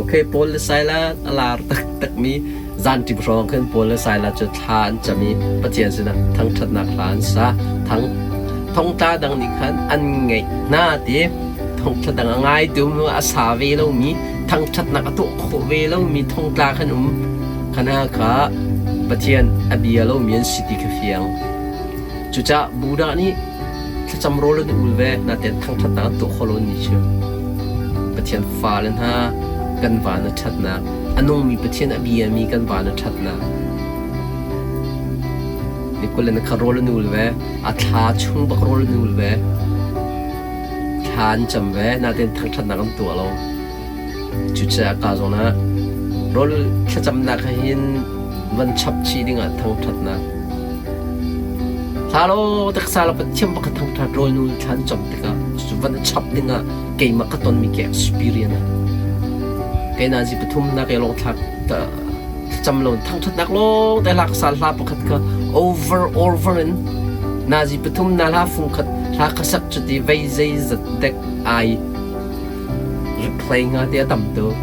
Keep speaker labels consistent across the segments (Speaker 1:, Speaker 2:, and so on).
Speaker 1: Okay, Paul le Silas a lar taktakmi zanṭim hrawng khan Paul le Silas cu thla an cam i Pathian sinah thangṭhatnak hla an sa. Thang thongtla dang nih khan an ngaih hna ti thongtla dang a ngaitu a sa ve lomi thangṭhatnak a tuah khawh ve lomi thongtla khan um khana kha Pathian a bia lomi an si ti kha fiang. Cucaah Buddha nih thlacam rawl an ul ve natein thangṭhatnak an tuah khawh lo ni cu Pathian fale hna kan van a ṭhatnak a nungmi Pathian a biami kan van a ṭhatnak ni kul in kha rawl an ul ve a thla chung bak rawl an ul ve thla an cam ve natein thangṭhatnak an tuah lo Cucaah ka zawn ah rawl thlacamnak ah hin van chap chih dingah thangṭhatnak. Hla law taksa la Pathian pakhat thangṭhat rawl nu thla an cam tikah cucu van chap dingah keimah ka tonmi ka experience ah kei nazi pathum nak i lawng thlak thlacam lo thangṭhatnak lawng te lak sal hla pakhat kha over over in nazi pathum na hla fung khat hla kha sak cuti vei zei zat dek ai Replay nga te a tam tuk.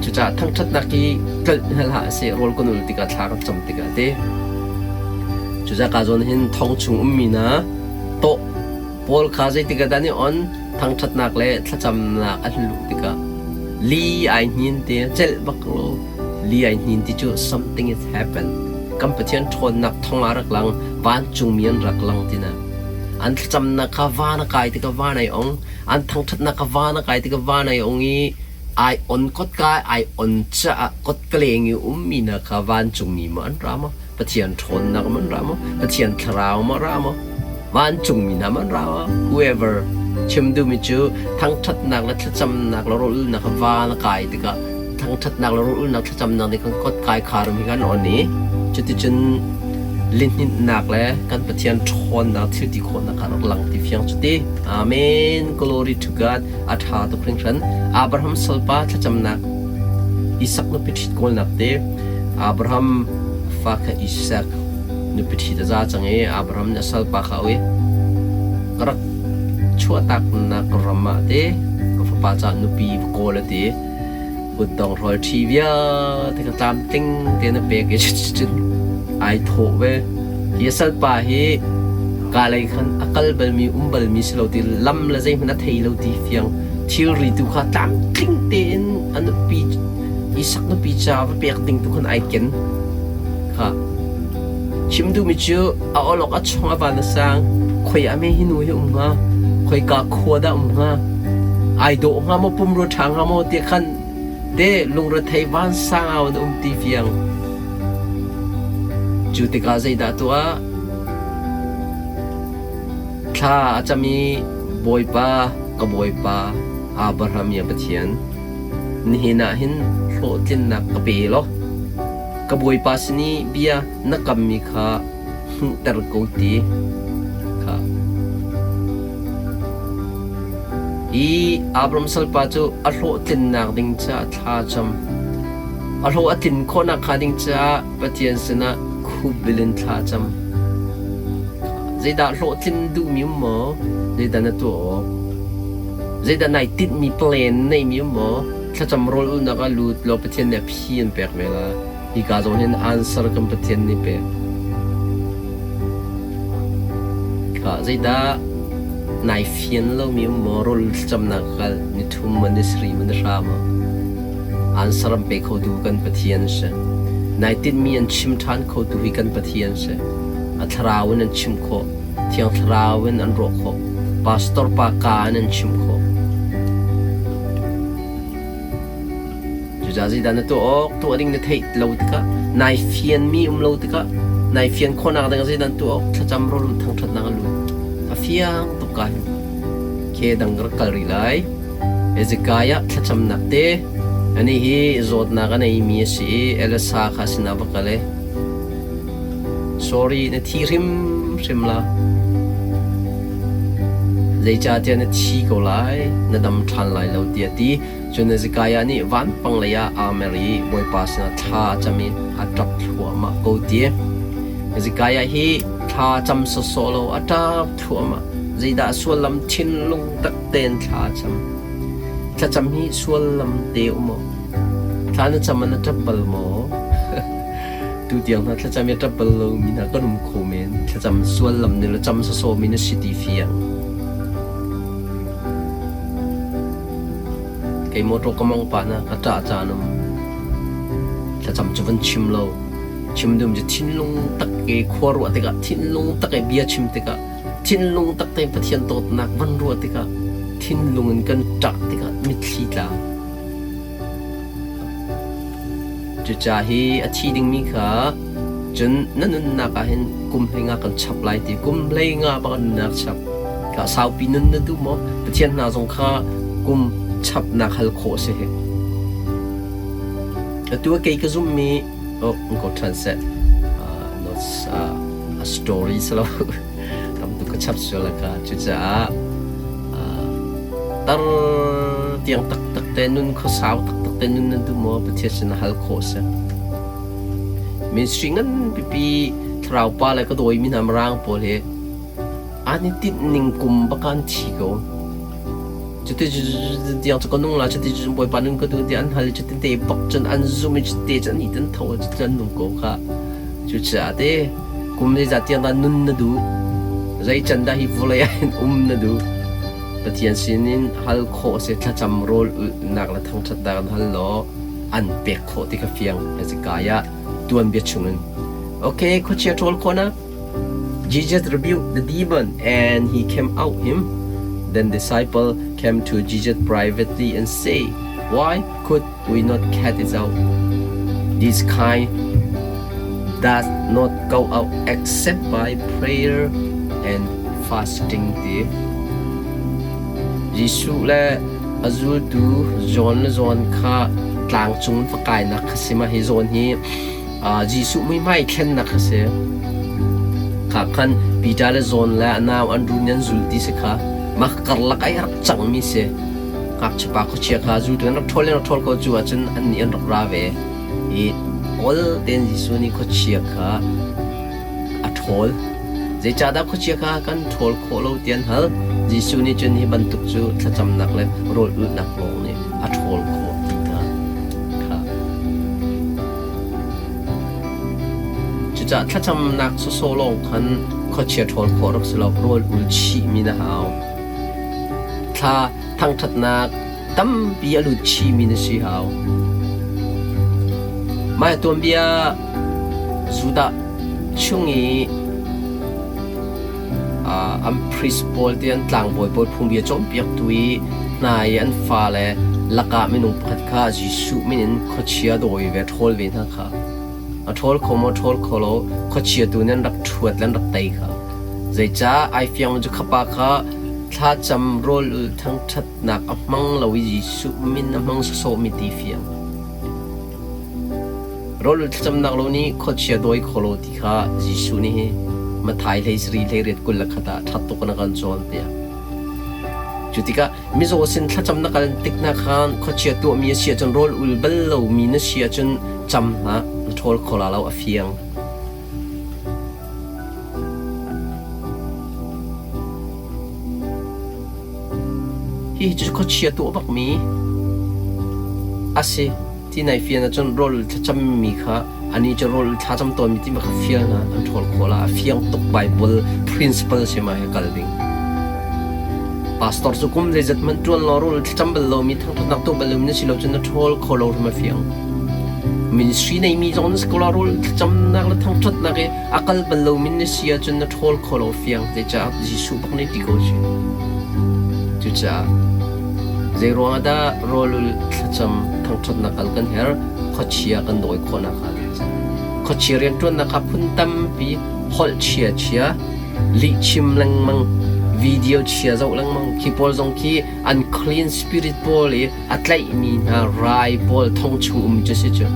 Speaker 1: Cucaah thangṭhatnak hi tlolh hna hlah seh rawl kan ul tikah thla kan cam tikah te. Cucaah ka zawn hin thong chung ummi na tawh pawl kha zeitik ah dah nih on thangṭhatnak le thlacamnak an luh tikah li ai hnin te celh bak lo li ai hnin ti cu something is happen kan Pathian ṭhawnnak thong ah rak lang vancungmi an rak lang tina An thlacamnak kha van a kai tikah van ai ong, an thangṭhatnak kha van a kai tikah van ai ong i ai on kotka ai on caah kotkaleng i ummi hna kha vancungmi maw an ra maw? Pathian ṭhawnnak maw an ra maw? Pathian thlarau maw a ra maw? Vancungmi hna maw an ra maw? Whoever chim duhmi cu thangṭhatnak le thlacamnak le rawlulnak kha van a kai tikah thangṭhatnak le rawlulnak thlacamnak nih kan kotkai kharum hi kan on i cuticun Lihninhnak le kan Pathian ṭhawnnak thil ti khawhnak kha rak lang ti fiang cu ti. Amen. Glory to God. A ṭha tuk hringhran. Abraham salpa thlacamnak Isak nupi ṭhit kawlnak te Abraham fa kha Isak nupi ṭhit a za cang i Abraham nih a salpa kha a ui. Ka rak chuahtaknak ram ah te ka fapa caah nupi va kawl a ti. Kutdong rawl ṭhi vialte ka tlamtling tein a pek i cuticun ai thawh ve. Hi a salpa hi ka lei khan a kal balmi um balmi si lo ti lam le zeihmanh a thei lo ti fiang thilri tu kha tlamtling tein a nupi Isak nupi ca va pek ding tu khan ai ken. Kha chim duhmi cu a awlok a chong a van a sang khoi ah me hi nu hi um hnga khoika khua dah um hnga ai dawh hnga maw pumrua ṭha hnga maw ti khan te lungrethei vansang au in um ti fiang cu tikah zeidah tuah thla a cam i Bawipa ka Bawipa Abraham ya Pathian nihin ah hin hlawhtlinnak ka pe law ka Bawipa sin i bia na kammi kha hmuhter ko ti kha. Hi Abram salpa cu a hlawhtlinnak ding caah thla a cam. A hlawh a tlin khawhnak hnga ding caah Pathian sinah khupbil in thla a cam. Zeidah hlawhtlin duhmi um maw? Zeidah na tuah awk? Zeidah nai tinhmi plan neimi um maw? Thlacam rawl ulnak ah lut law Pathian nih a phi an pek ve la. Hika zawn hin answer kan Pathian nih pek. Ka zeidah nai fian lomi um maw rawl thlacamnak kal ni thum maw ni sarih maw ni hra maw answer an pe khotu kan Pathian si. Nai tinhmi an chim ṭhan khotu hi kan Pathian si. A thlarau in an chim khawh. Thiang Thlarau in an ruah khawh. Pastor pa ka in an chim khawh. Cucaah zeidah na tuah awk, tuah ding na theih lo tikah, nai fianmi um lo tikah, nai fian khawhnak ding zeidah na tuah awk, thlacam rawl thangṭhatnak a lut. A fiang tuk ka hin. Ke dang ka rak kal rih lai. Hezekiah thlacamnak te, ani hi zawtnak a neimi a si i Elisa kha sinah va kal i, Sorry, na thi hrimhrim la. Zeicahtiah na thi ko lai, na dam ṭhan lai lo tiah a ti. Cun Hezekiah nih vanpang lei ah aa mer i Bawipa sinah thla a cam i a ṭap thluahmah ko ti. Hezekiah hi thla cam sawsawh lo a ṭap thluahmah. Zeidah a sullam thinlung tak tein thla a cam. Thlacam hi suallam te um maw? Thla na cam ah na ṭap bal maw? Tutiang hna thlacam i a ṭap bal lomi hna kan um kho men. Thlacam suallam nih le cam sawsawmi na si ti fiang. Kei motor ka mong pah na ka ṭah caan um. Thlacam cu van chim lo. Chim dum cu thinlung tak ke khua ruah tikah thinlung tak i bia chim tikah thinlung tak tein Pathian dawtnak van ruah tikah thinlung in kan ṭah tikah mitthli tla. Cucaah hi a thi dingmi kha cun na nunnak ah hin kum hleinga kan chap lai ti kum hleinga bak nunnak chap kha saupi nun na duh maw Pathian hna zong kha kum chapnak hal khawh a si hi. Atu ah kei ka zumhmi oh ko ṭhan seh not a story silo tam tuk ka chap sual ka cucaah tar tiang taktak te nun khuasau taktak te nun na duh maw Pathian sin hal khawh si. Ministry ngan pipi thlarau pa le ka dawi mi hna mirang pawl hi an i tinh ning kum bak an thi ko. Cuti tiang cu ka nung la cuti cun Bawipa nun ka duh ti an hal i cuti te bak cun an zum i cuti cun an i tan tho cuti an nung ko kha. Cucaah te kum zeizat tiang dah nun na duh? Zei can dah hi vawlei ah hin um na duh? Pathian sinin hal khawh a si thlacam rawl ulhnak le thangṭhatnak in hal law an pek khawh ti kha fiang Hezekiah tuanbia chungin. Okay, khuachia ṭhawl khawhnak Jesus rebuked the demon and he came out him. Then disciple came to Jesus privately and say, Why could we not cast it out? This kind does not go out except by prayer and fasting ti. Jesuh le a zultu John le John kha tlang cung va kainak kha si ma hi zawn hi Jesuh muihmai thlennak a si. Kha khan Peter le John le a nau Andrew nih an zul ti si kha mah karlak ai rak cangmi si. Ngakchiapa khuachia kha zultu an rak ṭhawl in rak ṭhawl ko cu ahcun annih an rak ra ve. I ol tein Jesuh nih khuachia kha a ṭhawl. Zeicahdah khuachia kha kan ṭhawl khawh lo ti an hal. Jesuh nih cun hi bantuk cu thlacamnak le rawl ulhnak lawng nih a ṭhawl khawh ti hna kha. Cucaah thlacamnak sawsawh lawng khan khuachia ṭhawl khawh rak si lo, rawl ul chihmi na hau. Thla thangṭhatnak tampi a lut chihmi na si hau. Mah tuanbia Judah chung i an priest pawl te an tlangbawi pawl phungbia cawnpiaktu i hna i an fale lakah minung pakhat kha Jesuh min in khuachia dawi ve ṭhawl ve hna kha a ṭhawl kho maw ṭhawl kho lo khuachia tu nih an rak ṭhuat le an rak tei kha zeicah ai fiang cu khapa kha thlacam rawl ul thangṭhatnak a hmang lo i Jesuh min a hmang sawsawhmi ti fiang Rawl thlacamnak lo nih khuachia dawi kho lo ti kha Jesuh nih hi Matthai hlei sarih hlei riat 21 ah ṭhat tuk in a kan cawnpiak. Cu tikah mizaw sin thlacam na kal tik hna khan khuachia tuahmi a si ahcun rawl ul bal lomi na si ahcun cam hlah, na ṭhawl kho la lo a fiang. Hihi cu khuachia tuah bakmi a si. Ti nai fian ahcun rawl thlacammi kha anih cu rawl thlacam tawnmi ti kha fial hna an ṭhawl khawh la a fiang tuk Bible principle si ma he kal ding. Pastor cu kum zeizat hmanh ṭuan law rawl thlacam bal lomi thangṭhatnak tuah bal lomi na si lo cun na ṭhawl kho lo hrim a fiang. Ministry neimi zong na si ko la rawl thlacamnak le thangṭhatnak i a kal bal lomi na si ahcun na ṭhawl kho lo fiang. Zeicah Jesuh bak nih ti ko si. Cucaah Zeiruang ah dah rawlul thlacam thangṭhatnak kal kan herh? Khuachia kan dawi khawhnak hnga ding ca. Khuachia rianṭuannak kha phun tampi holh chia chia, lihchim lengmang, video chia zoh lengmang khi pawl zong khi unclean spirit pawl i a tlaihmi hna rai pawl thong chung um cu si cu.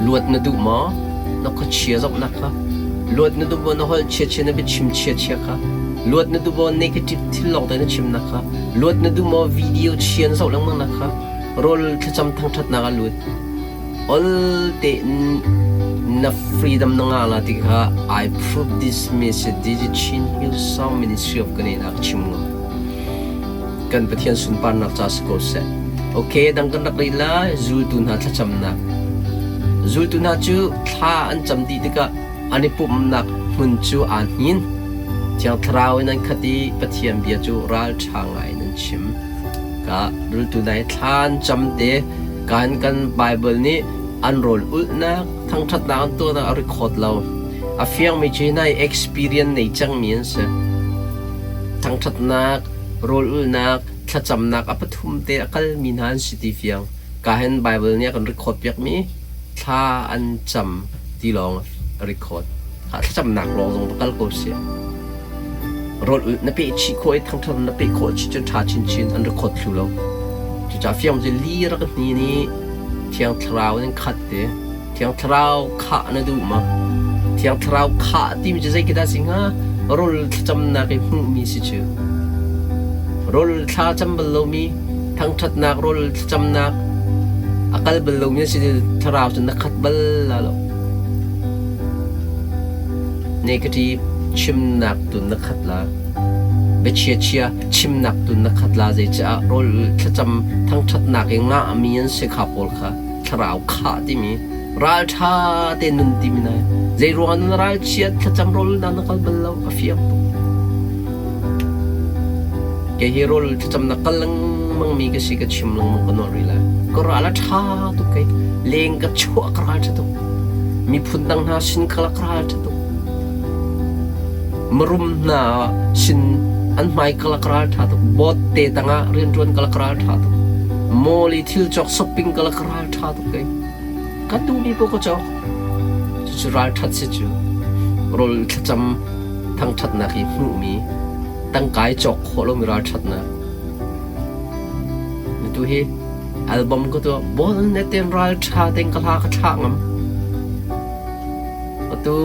Speaker 1: Luat na duh maw? Na khuachia zohnak kha. Luat na duh maw? Na holh chia chia na biachim chia chia kha. Luat na duh maw? Negative thil lawng te na chimnak kha. Luat na duh maw? Video chia na zoh lengmang nak kha. Rawl thlacam thangṭhatnak ah lut. Ol tein na freedom na ngah la ti kha I prove this message this is Chin Hill Song Ministry of Ganena chim ngo. Kan Pathian sunparnak ca si ko seh. Okay, dang kan rak rih lai. Zultu hna thlacamnak. Zultu hna cu thla an cam dih tikah an i pumhnak hmun cu aa hnin. Thiang Thlarau in an khat i Pathian bia cu ralṭha ngai in an chim. Ka zultu hna hi thla an cam te kan kan Bible nih an rawl ulhnak, thangṭhatnak an tuahnak a record lo. A fiangmi cu hi hna hi experience nei cangmi an si. Thangṭhatnak, rawl ulhnak, thlacamnak a pathum te a kalmi hna an si ti fiang. Ka hin Bible nih a kan record piakmi thla an cam ti lawng a record. Thlacamnak lawng zong va kal ko sih. Rawl ulh na peh chih khawh i thangṭhat na peh khawh chih cun ṭha chinchin an record thlu lo. Cucaah fiang cu li rak hni nih Thiang Thlarau in khat te. Thiang Thlarau khah na duh ma? Thiang Thlarau khah timi cu zei khi dah si hnga? Rawl thlacamnak i hmuhmi si cu. Rawl thla cam bal lomi, thangṭhatnak rawl thlacamnak a kal bal lomi si thlarau cu na khat bal la lo. Negative chimnak tun na khat la. Biachia chia chimnak tun na khat la zeicaah rawl thlacam thangṭhatnak i ngahmi an si kha pawl kha thlarau khah timi ralṭha te nun timi na zei ruangah na ralchiat thlacam rawl na na kal bal lo a fiang tuk. Kei hi rawl thlacam na kal lengmang mi ka si ka chim lengmang ka nawl rih lai. Ka ral a ṭha tuk kei leng ka chuah ka ral ṭha tuk. Miphun dang hna sin ka ka ral ṭha tuk. Marum hna sin an hmai ka ka ral ṭha tuk. Bawt te tangah rianṭuan ka ka ral ṭha tuk. Mall i thil cawk shopping ka ka ral ṭha tuk kei. Kan duhmi paoh ka cawk. Cucu ralṭhat si cu. Rawl thlacam thangṭhatnak hi hmuhmi tangka i cawk khawh lomi ralṭhatnak. Atu hi album ka tuah bol ne ten ralṭha tein ka hla ka thlah ngam. Atu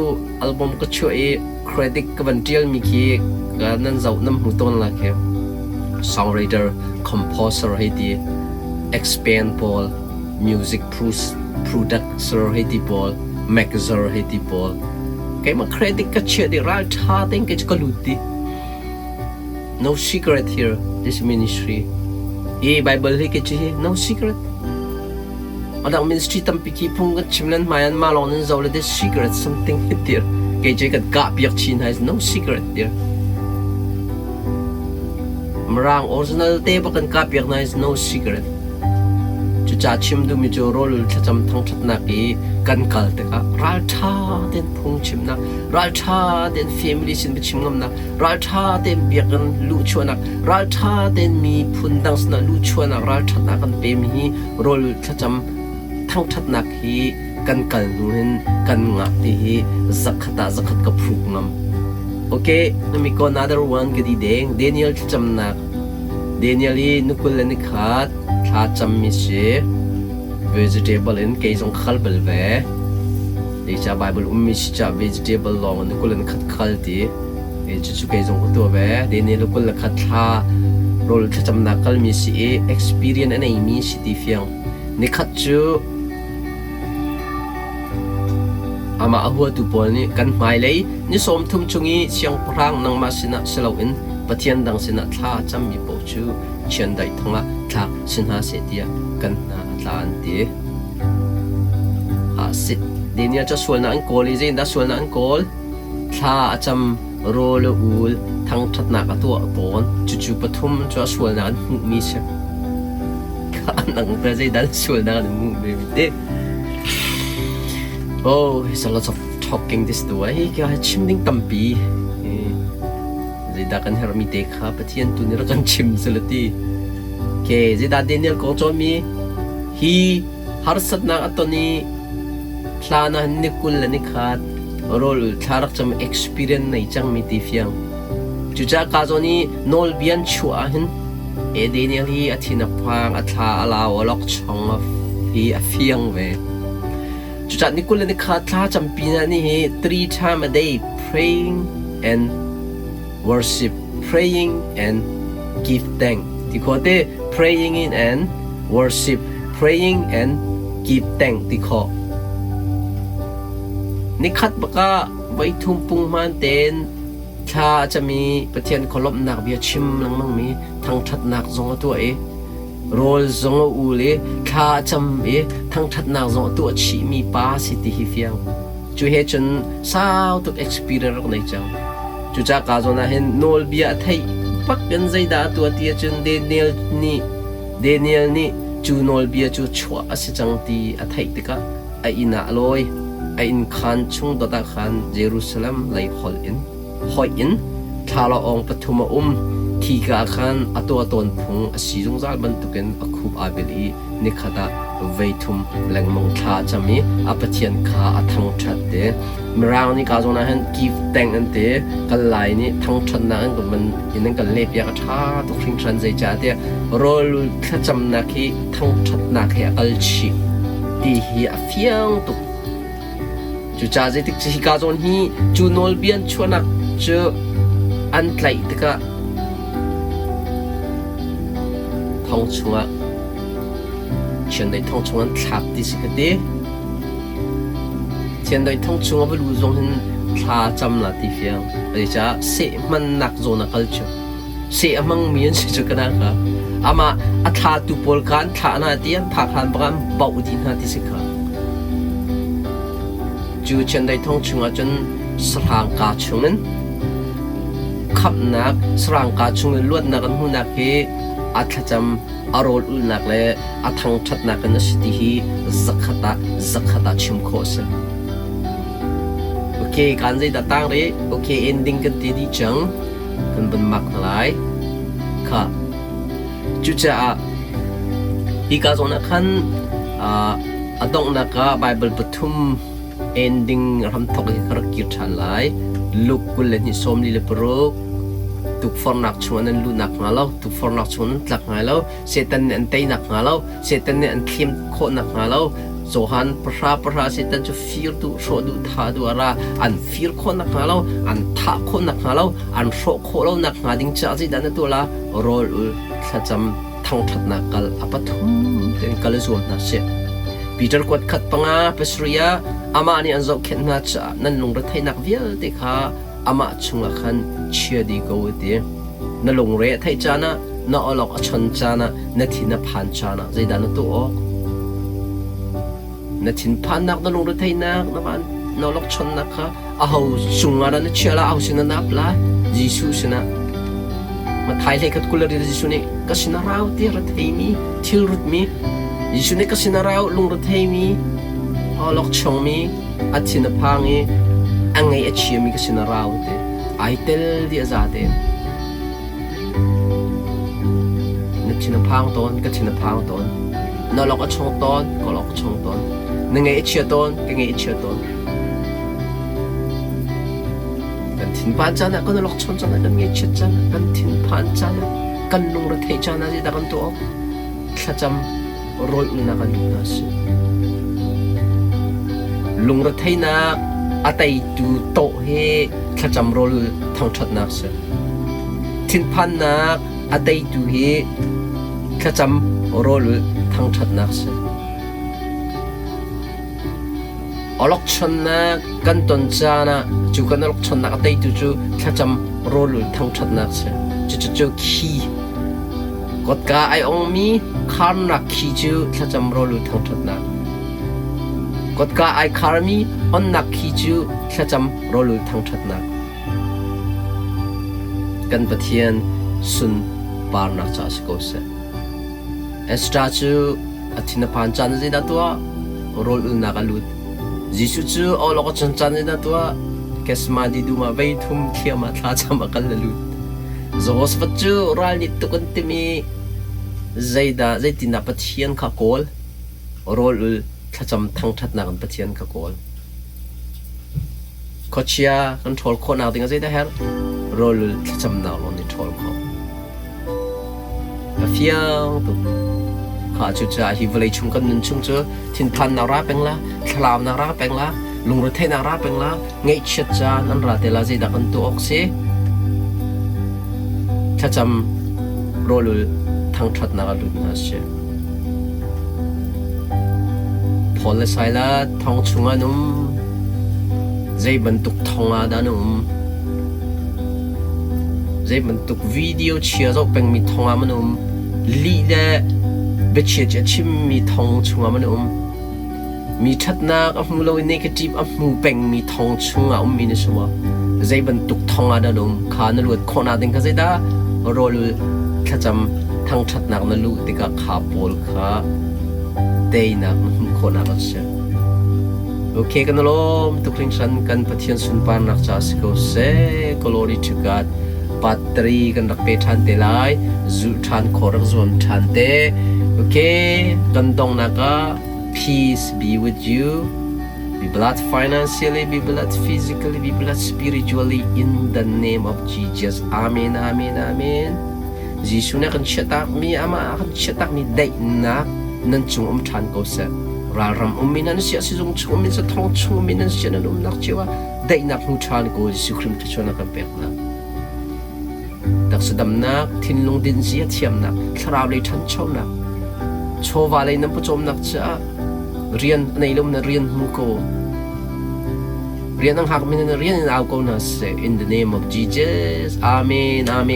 Speaker 1: album ka chuah i credit ka van ṭialmi khi ka nan zoh nan hmu tawn la khi. Songwriter, composer hei ti, expand pawl, music producer hei ti pawl, mixer hei ti pawl. Keimah credit ka chiah dih ralṭha tein kei cu ka lut dih. No secret here, this ministry. Hi Bible hi kei cu hi no secret. Adang ministry tampi khi phung kan chim len hmai an mah lawng nan zoh le this secret something hi tir. Kei cu kan kah piak chin hai no secret tir. Mirang original te bak kan kah piak na is no secret. Cucaah chim duhmi cu rawl thlacam thangṭhatnak i kan kal tikah ralṭha tein phungchimnak, ralṭha tein family sin biachim ngamnak, ralṭha tein biakinn luhchuahnak, ralṭha tein miphun dang sinah luhchuahnak, ralṭhatnak kan pemi hi rawl thlacam thangṭhatnak hi kan kal hnu hin kan ngah ti hi zakhat ah zakhat ka phuk ngam. Okay, let me go another one ka di deng. Daniel thlacamnak Daniel i nukul le nikhat thla cammi si. Vegetable in kei zong khal bal ve. Zeicah Bible ummi si cah vegetable lawng in nukul le nikhat khal ti. Cucu kei zong ka tuah ve. Daniel nukul le khat thla rawl thlacamnak kalmi si i experience a neimi si ti fiang. Nikhat cu Amah a huatu pawl nih kan hmailei ni 30 chung i siangpahrang nangmah sinah si loin pathian dang sinah thla a cammi paoh cu chiandeih thong ah thlak si hna seh tiah kan hna a tla an ti. Ah si. Daniel cu sualnak an kawl i zeitindah sualnak an kawl? Thla a cam, rawl a ul, thangṭhatnak a tuah tawn. Cucu pathum cu a sualnak an hmuhmi si. Nang te zeidah sualnak an hmuh ve te. Oh, it's a lot of talking this the way. Hi chim ding tampi. Zeidah kan herhmi te kha Pathian tu nih rak kan chim salati. Ke zeidah Daniel kong cawnmi hi harsatnak a ton i thla na ni 20 le ni khat rawl thla rak cam experience nei cangmi ti fiang. Cucaah ka zawn i nawlbia an chuah ahhin e Daniel hi a thin a phang, a thla a lau, a lawkchong hi a fiang ve. Cucaah ni 20 le ni khat thla campi na nih hi three time a day praying and worship, praying and give thank ti khawh te praying in and worship, praying and give thank ti khawh. Nikhat baka voithum punghman tein. Thla a cam i Pathian khualawmhnak bia chim lengmangmi thangṭhatnak zong a tuah i rawl zong a ul i thla a cam i thangṭhatnak zong a tuah chihmi pa a si ti hi fiang. Cu he cun sau tuk experience rak nei cang. Cucaah ka zawn ah hin nawlbia a theih bak in zeidah a tuah ti ahcun Daniel nih Daniel nih cu nawlbia cu chuah a si cang ti a theih tikah a inn ah a lawi. A inn khaan chung dot ah khan Jerusalem lei holh in hoih in thlalaawng pathum a um. Khika ah khan a tuah tawn phung a si zungzal bantukin a khup aa bil i nikhat ah voithum lengmang thla a cam i a Pathian kha a thangṭhat te. Mirang nih ka zawn ah hin give thank an ti. Kan Lai nih thangṭhatnak an kan in an kan lehpiak a ṭha tuk hringhran zeicahtiah rawl thlacamnak hi thangṭhatnak he a kal chih ti hi a fiang tuk. Cucaah zeitik cu hika zawn hi cu nawlbia an chuahnak cu an tlaih tikah thong chungah chiandeih thong chung an thlak ti si ka ti. Chiandeih thong chung a va luh zong hin thla cam la ti fiang. Zeicah seh hmannak zawn a kal cu. Seh a hmangmi an si cu ka nak ah. Amah a thlatu pawl kha an thlah hna ti an phak hlan bak an bauh dih hna ti si kha. Cu chiandeih thong chungah cun sahrang kaa chungin khamhnak, sahrang kaa chungin luatnak an hmuhnak hi a thlacam a rawl ulhnak le a thangṭhatnak in a si ti hi zakhat ah zakhat ah chim khawh a si. Okay, kan zeidah tang rih? Okay, ending kan ti dih cang. Kan vun mak hna lai. Kha. Cucaah hika zawn ah khan a donghnak ah Bible pathum ending hramthawk hi ka rak kir ṭhan lai. Luke 22:46 tukforhnak chungah nan luh nakhnga lo, tukforhnak chungah nan tlak hnga lo, Satan nih an tei nakhnga lo, Satan nih an thlem khawh nakhnga lo, Johan pahra pahra Satan cu fir duh, hrawh duh, thah duh a ra. An fir khawh nakhnga lo, an thah khawh nakhnga lo, an hrawh khawh lo nakhnga ding caah zeidah na tuah la? Rawl ul, thlacam, thangṭhatnak kal a pathum tein kal i zuam hna sih. Peter kuat khat panga pasarih ah amah nih an zohkhenh hna caah nan lungretheihnak vialte kha amah chungah khan chia dih ko a ti. Na lungre a theih caan ah, na awlok a chon caan ah, na thin a phan caan ah zeidah na tuah awk? Na thinphannak, na lungretheihnak, na van na awlokchonnak kha aho cungah dah na chiah lai, aho sinah na ap lai? Jesuh sinah. Mathai hlei khat kul le Jesuh nih ka sinah rau ti retheimi, thil rutmi, Jesuh nih ka sinah rau lungretheimi, awlokchongmi, a thin a phang i a ngaih a chiami ka sinah rau ti. Ai tel dih a za tein. Na thin a phang tawn, ka thin a phang tawn. Na lok a chong tawn, ka lok a chong tawn. Na ngaih a chia tawn, ka ngaih a chia tawn. Kan thinphan caan ah, kan lok chon caan ah, kan ngaihchiat caan ah, kan thinphan caan ah, kan lungretheih caan ah zeidah kan tuah awk? Thlacam rawl ulnak an duh hna si. Lungretheihnak a teitu tawh hi thlacam rawl thangṭhatnak si. Thinphannak a teitu hi thlacam rawl thangṭhatnak si. Awlokchonnak kan ton caan ah cu kan awlokchonnak a teitu cu thlacam rawlul thangṭhatnak si. Cucu khi kotka ai ongmi kharnak khi cu thlacam rawlul thangṭhatnak. Kotka ai kharmi onnak khi cu thlacam rawlul thangṭhatnak. Kan Pathian sunparnak caah si ko seh. Esther cu A thin a phan caan zeidah tuah? Rawl ulnak a lut. Jesuh cu awlok a chon caan zeidah tuah? Gethsemane dum ah vei thum thliam ah thlacam a kal a lut. Jehoshaphat cu ral nih tuk an timh i zeidah zeitindah Pathian kha kawl? Rawl ul thlacam thangṭhatnak in Pathian kha kawl. Khuachia kan ṭhawl khawhnak ding ah zeidah herh? Rawl ul thlacamnak lawng nih ṭhawl khawh. A fiang tuk. Kha cucaah hi vawlei chung kan nun chung cu thinphannak ra peng la, thlalaunak ra peng la, lungretheihnak ra peng la, ngaihchiat caan an ra te la zeidah kan tuah awk si? Thlacam rawlul thangṭhatnak a lut hna si. Paul le Silas thong chung an um. Zei bantuk thong ah dah an um? Zei bantuk video chia zoh pengmi thong ah man um, lih le biachia a chimmi thong chungah man um, mi ṭhatnak a hmu lo i negative a hmu pengmi thong chungah ummi na si maw? Zei bantuk thong ah dah na um? Kha na luat khawhnak ding kha zeidah rawl thlacam thangṭhatnak na luh tikah kha pawl kha teinak na hmuh khawhnak an si. Okay, kan lawm tuk hringhran kan Pathian sunparnak ca si ko seh. Glory to God. Part 3 kan rak pe ṭhan te lai. Zulh ṭhan khawh rak zuam ṭhan te. Okay, kan donghnak ah peace be with you. Be blessed financially, be blessed physically, be blessed spiritually in the name of Jesus. Amen, amen, amen. Jesuh nih a kan chiahtakmi, amah a kan chiahtakmi daihnak nan cung um ṭhan ko seh. Ralram ummi nan si ah sizung chung ummi nan thong chung ummi nan si nan umnak cio ah daihnak hmu ṭhan ko Jesuh Khrih thluachuahnak kan peknak. Taksa damnak, thinlung dinzia thiamnak, thlarau lei ṭhanchonak, chawva lei nan pawcawmnak caah rian a nei lo na rian hmu ko. Rian ang hak mi na rian in au ko hna seh. In the name of Jesus. Amen. Amen.